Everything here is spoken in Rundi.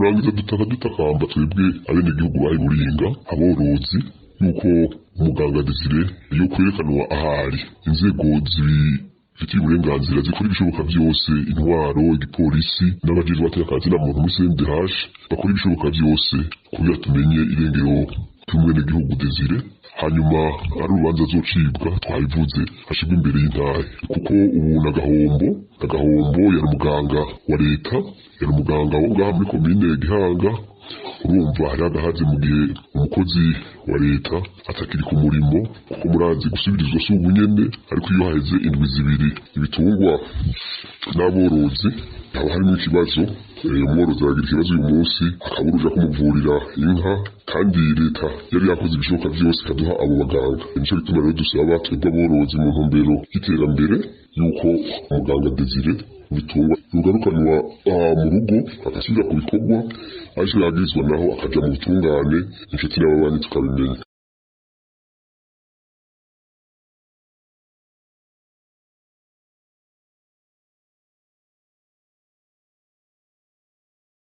Kurangiza dutaka dutakamba twebwe abenegihugu bahi Buringa, aborozi, yuko umuganga Desire yo kwerekanwa ahari, inzego zibifitiye uburenganzira zikora ibishoboka byose, intwaro, igipolisi n'abajejwe abateka na muntu muri CNDH bakora ibishoboka byose kugira tumenye irengero ry'umwenegihugu Desire. Hanyuma ari urubanza azocibwa, twabivuze, hashirwe imbere y'intahe, kuko ubu nagahombo agahombo. Yari umuganga wa leta, yari umuganga wo ngaha muri komine Gihanga. Urumva hari agahaze mu gihe umukozi wa leta atakiri ku murimo, kuko murazi gusubirizwa si ubunyene, ariko iyo haheze indwi 2 ibitungwa n'aborozi haba harimo ikibazo. Umworozi aragira ikibazo uyu munsi akabura uja kumuvurira inka, kandi leta yari yakoze ibishoboka byose ikaduha abo baganga. Nico gituma rero dusaba twebwe aborozi, mu ntumbero y'iterambere, yuko umuganga Desire bitungwa yugarukanwa mu rugo, agasubira ku bikorwa, ariko yagirizwa naho akaja mu butungane, inshuti n'ababanyi tukabimenya.